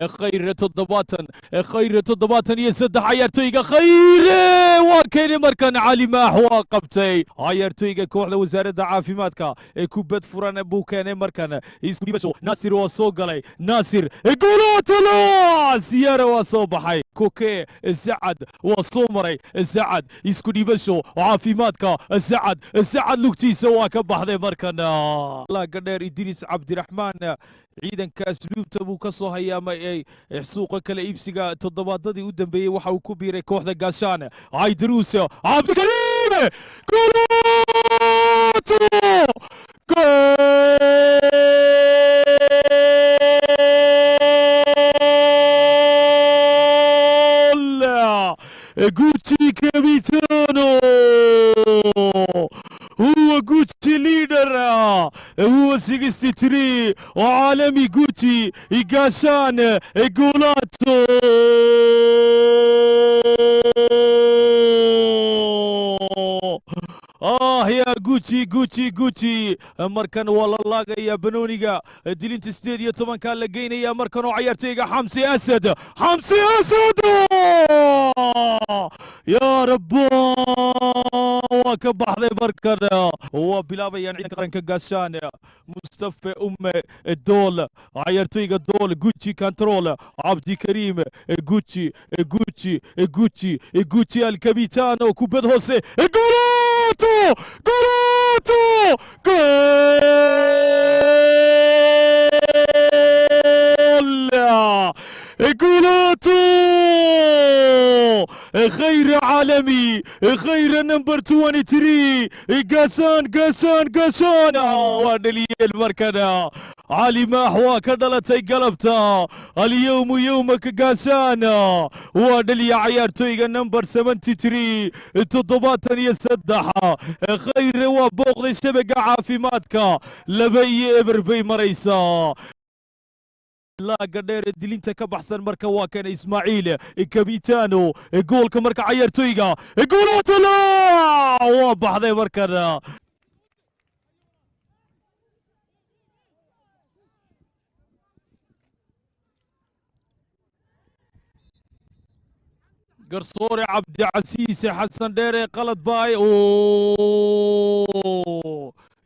Khayre 70, Khayre 73. Cayaartoyga Khayre waa keenay markan. Cali Maax waa qabtay cayaartoyga kooxda Wasaaradda Caafimaadka ee kubad furan buu keenay markan. Isku dhibasho, Naasir waa soo galay. Naasir golaatala siyaara waa soo baxay. Koke Sacad waa soo maray. Sacad isku dhibasho caafimaadka. Sacad, Sacad lugtiisa waa ka baxday markan. Laaga dheer Idriis Cabdiraxmaan ciidanka asluubta buu ka soo hayaamay suuqa kala iibsiga toddobaadadii u dambeeyey. Waxa uu ku biiray kooxda Gaashaan. Caydaruus Cabdikariim, golato, gool! Gucci Capitano هو جوتشي leader، هو 63 وعالمي. جوتشي قاشان جولاتو. Ah ya Gucci, Gucci, Gucci! Markan waa la laagaya banooniga, dilinta 18-ka la geynaya markan oo cayaartayga Xamsi Asad, Xamsi Asad, ya rabbo, waa ka baxday markan. Waa bilaabayaan ciidanka qaranka Gaashaan. Mustafa Umme Dool, cayaartoyga Dool, Gucci control, Cabdikariim Gucci, Gucci, Gucci, Gucci alcapitano, kubad hoose, golato, golato, gool, golato! خير عالمي، خير number 23، قاسان، قاسان، قاسان waa dhaliyeel markana. Cali Maax waa ka dhalatay galabta. اليوم يومك قاسان. Waa dhaliya cayaartoyga number 73, 73. Khayre waa booqday shabaga caafimaadka. 2-0 bay maraysaa. Laaga dheer ee dilinta ka baxsan marka waa kan Ismaaciil Kabitano, goolka marka cayaartoyga goolaatala waa baxday markana. Garsoore Cabdicasiis Xasan Dheere qalad baay.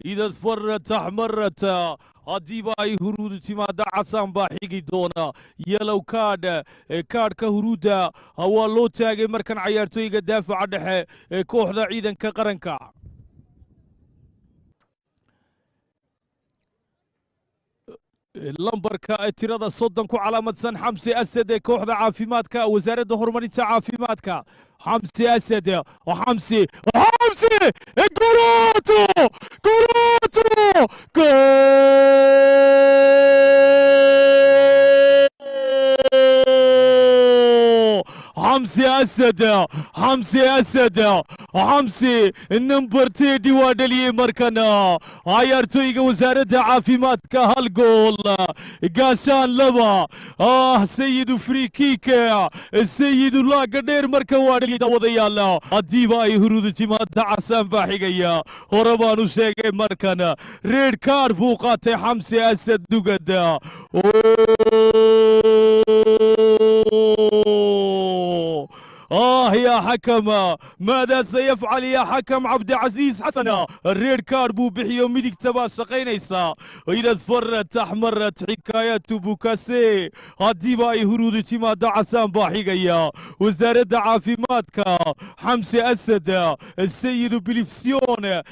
إذا اصفرت احمرت, haddiiba ay huruudu timaada casaan baa xigi doona. Yellow card, kaadhka huruudda waa loo taagay markan cayaartooyga daafaca dhexe ee kooxda ciidanka qaranka. Lambarka tirada 30 ku calaamadsan, Xamsi Asad ee kooxda caafimaadka, Wasaaradda Horumarinta Caafimaadka. Xamsi Asad, Xamsi, Xamsi, golato, golato, goal! xamsi Asad, Xamsi Asad, Xamsi number 30 waa dhaliyey markana. Cayaartooyga Wasaaradda Caafimaadka 1 gool, Gaashaan 2. Ah, sayidu free kick, sayidu laaga dheer marka waa dhaliyey. Daawadayaal, haddiiba ay huruudu timaada casaan baa xigaya, hore baan u sheegay. Markan red card buu qaatay Xamsi Asad Dugad. آه يا حكم، ماذا سيفعل يا حكم عبد العزيز حسن؟ ال red card buu bixiyo, midigta baa shaqaynaysa. إذا اصفرت احمرت حكاية بوكاسي. Haddiiba ay huruudu timaado casaan baa xigaya. Wasaaradda Caafimaadka, Xamsi Asad, sayidu bilifsion,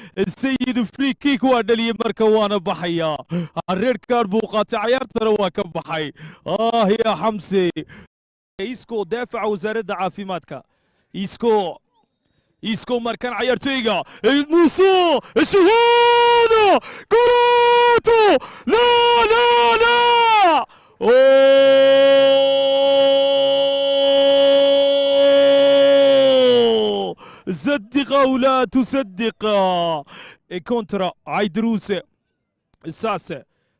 sayidu free kick waa dhaliyey marka, waana baxaya. Red card buu qaatay, cayaartana waa ka baxay. Ah ya Xamsi! Isko daafaca Wasaaradda Caafimaadka, Isko, Isko markan cayaartooyga Muuse Shahaado, golato! لا لا لا! أوه! صدق أو لا تصدق. Kontra عيدروس ساس،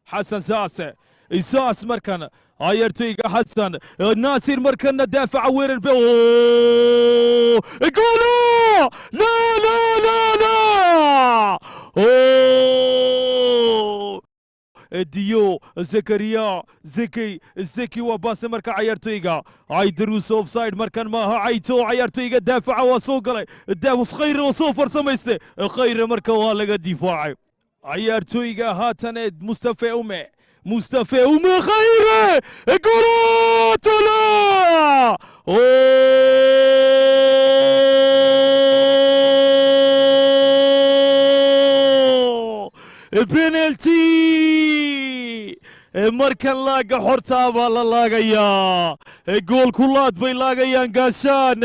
حسن ساس، ساس markan cayaartooyga Xasan Naasir markana daafaca weerar be goolo! لا لا لا لا! أوه! Diyo Zakariya Zeki, Zeki waa baase marka cayaartoyga Caydaruus. Offside markan maaha. Cayto cayaartoyga daafaca waa soo galay. Daawus Khayre oo soo farsamayste. Khayre marka waa laga difaacay cayaartoyga. Haatan Mustafe Ume, Mustafe Ume, Khayre, golaatala! Penalty markan, laaga xortaa baa la laagayaa. Gool kulaad bay laagayaan Gaashaan.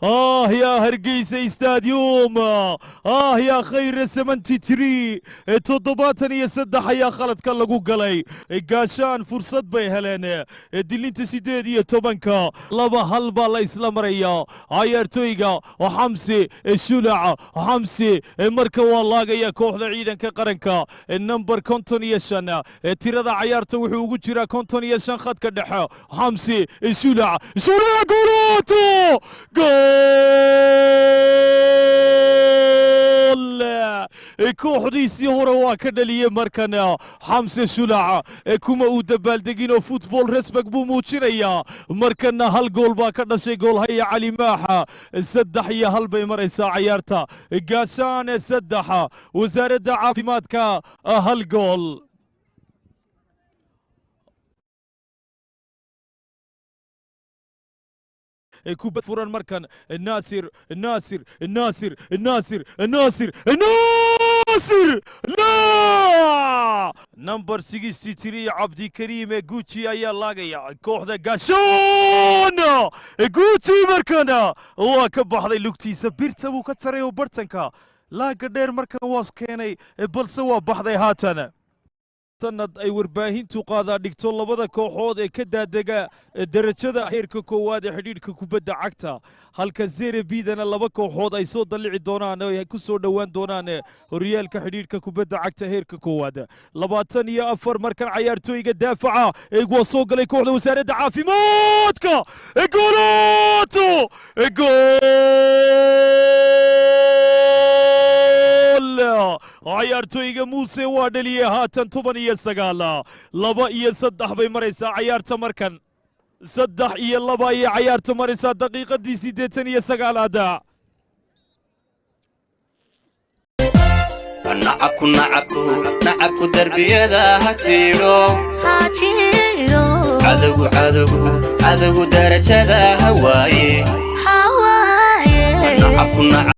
Ah yaa Hargeysa Stadium, ah yaa Khayre, 73, 73 ayaa khaladka lagu galay. Gaashaan fursad bay heleen dilinta 18-ka. 2-1 baa la isla marayaa. Cayaartoyga Xamsi Shulac, Xamsi marka waa laagaya kooxda ciidanka qaranka. Number 55 tirada cayaarta wuxuu ugu jiraa 55 khadka dhexe. Xamsi Shulac, Shulac, goolaato, gool! Kooxdiisii hore waa ka dhaliyey markan Xamse Shulac. Kuma uu dabaaldegin oo football respect buu muujinayaa. Markana hal gool baa ka dhashay, goolhaya Cali Maaxa. 3-1 bay maraysaa cayaarta. Gaashaan 3, Wasaaradda Caafimaadka 1 gool. Kubad furan markan. Naasir, Naasir, Naasir, Naasir, Naasir, Naasir, la number 63 Cabdikariim Guuji ayaa laagaya kooxda Gaashaan. Guuji markana waa ka baxday lugtiisa, birta buu ka jaray oo bartanka laaga dheer markan waa keenay, balse waa baxday. Haatan sanad ay warbaahintu qaadaa dhigto labada kooxood ee ka daadega darajada heerka koowaad ee xidhiidhka kubadda cagta, halka Serie B-dana laba kooxood ay soo dallici doonaan oo ay ku soo dhowaan doonaan horyaalka xidhiidhka kubadda cagta heerka koowaad. 24 markan cayaartooyga daafaca waa soo galay kooxda Wasaaradda Caafimaadka. Goolaato, gool! Cayaartooyga Muuse waa dhaliyey. Haatan 19, 2-3 bay maraysaa cayaarta markan. 3-2 ayay cayaarta maraysaa daqiiqadii 89-aad. Nacabku, nacabku, nacabku darbiyada ha jiidho. Cadowgu, cadowgu, cadowgu darajada ha waaye. Nacabku.